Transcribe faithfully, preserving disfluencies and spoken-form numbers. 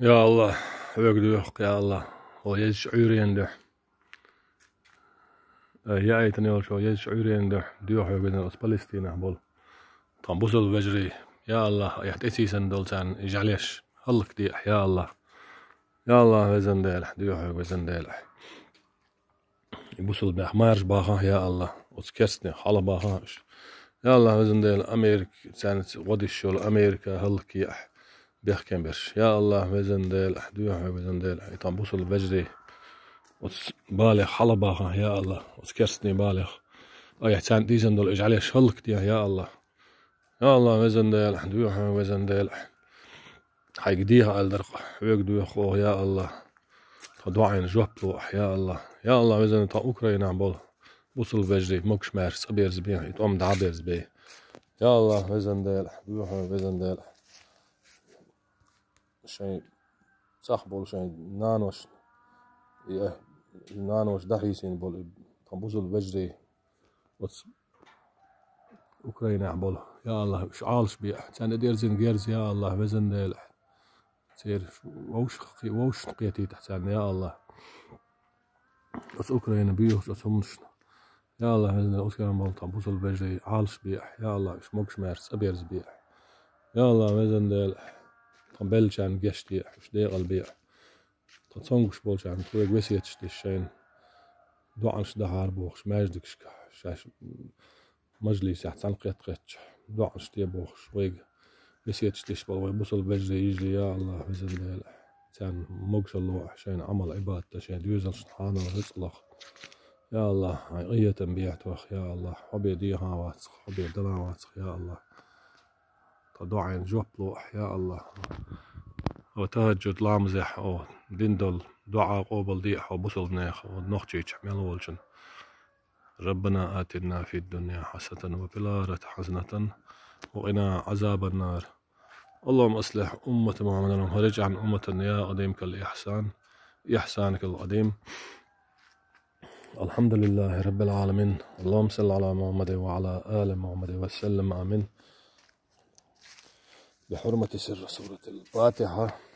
Я Аллах, хьоьга доьху, я Аллах, хьо езачу Ӏуьйренан дуьхьа. Э, яийтина йолчу езачу Ӏуьйренан дуьхьа, доьху хьоьга везан оцу Палестинехь болу. Тхан бусалба вежарий, я Аллах, айхьа тӀецийсина долу царна и жӀаьлеш хӀаллакде ахь, я Аллах. Я Аллах, везан Дела, доьху хьоьга, везан Дела. И бусалбех марша бахахь, я Аллах, оцу керстнех хьала бахахь уьш. Я Аллах, везан Дела, Америка, царна гӀо деш йолу Америка хӀаллакъе ахь бехкенберш. Я Аллах, везан Дела, ахь доьху хьоьга, везан Дела, и тхан бусалба вежарий оцу балех хьала бахахь, я Аллах, оцу керстний балех. Айхьа царна дийзина долу и жӀаьлеш хӀаллакдехь, я Аллах. Я Аллах, везан Дела, ахь доьху хьоьга, везан Дела. Хьайга дехьа аьлла дара-кх, хьоьга доьху оха, я Аллах. Тхан доӀанна жоп ло ахь, я Аллах. Я Аллах, везан, тхан Украинахь болу бусалба вежарий могуш-маьрша цӀа берзабе, и тӀом дӀа а берзабе. Я Аллах, везан Дела, доьху хьоьга, везан Дела. Шайн цӀахь болу шайн наношна, и, э, наношна дӀахьийсина болу и тхан бусалба вежарий оцу Украинехь болу. Я Аллах, уьш Ӏалашбе ахь. Царна дерзина герз, я Аллах, везан Дела. Церан вовшах-, вовшашна кхетийта ахь царна, я Аллах. Оцу Украина буьйхучу оцу хӀуманашна. Я Аллах, везан Дела, оцу керан болу тхан бусалба вежарий Ӏалашбе ахь. Я Аллах, уьш могуш-маьрша цӀа берзабе ахь. Я Аллах, везан Дела, тхан беллачарна гечде ахь, уьш декъалбе ахь. Тхан цомгуш болчарна тхоьга весеташ деш шайна доӀанаш дахьара бохуш, маьждигашка шаьш мажлисехь цхьаьна кхетта-кхеттача доӀанаш де бохуш, вайга весеташ деш болу вайн бусалба вежарий йижарий, я Аллах, везан Дела. Царна могушалла ло ахь шайна Ӏамал-Ӏибадатан, шайн доьзалшна хьанал рицкъ лахь. Я Аллах, хьайн къинхетам бехьа тхох, я Аллах, хьо бен дехьа вацахь, хьо бен дала вацахь, я Аллах. Тхан доӀанна жоп ло ахь, я Аллах. Ва тахӀаджуд ламазехь, о, дина долу доӀа къобалде ахь, о, бусалбанех, о, нохчийчохь мел волчун. ربنا آتنا في الدنيا حسنة وفي الآخرة حسنة وقنا عذاب النار. اللهم أصلح أمة محمد واخرج عنا أمة يا عظيم كالإحسان، إحسانك العظيم. الحمد لله رب العالمين. اللهم صل على محمد وعلى آل محمد وسلم. آمين. بحرمة سر سورة الفاتحة.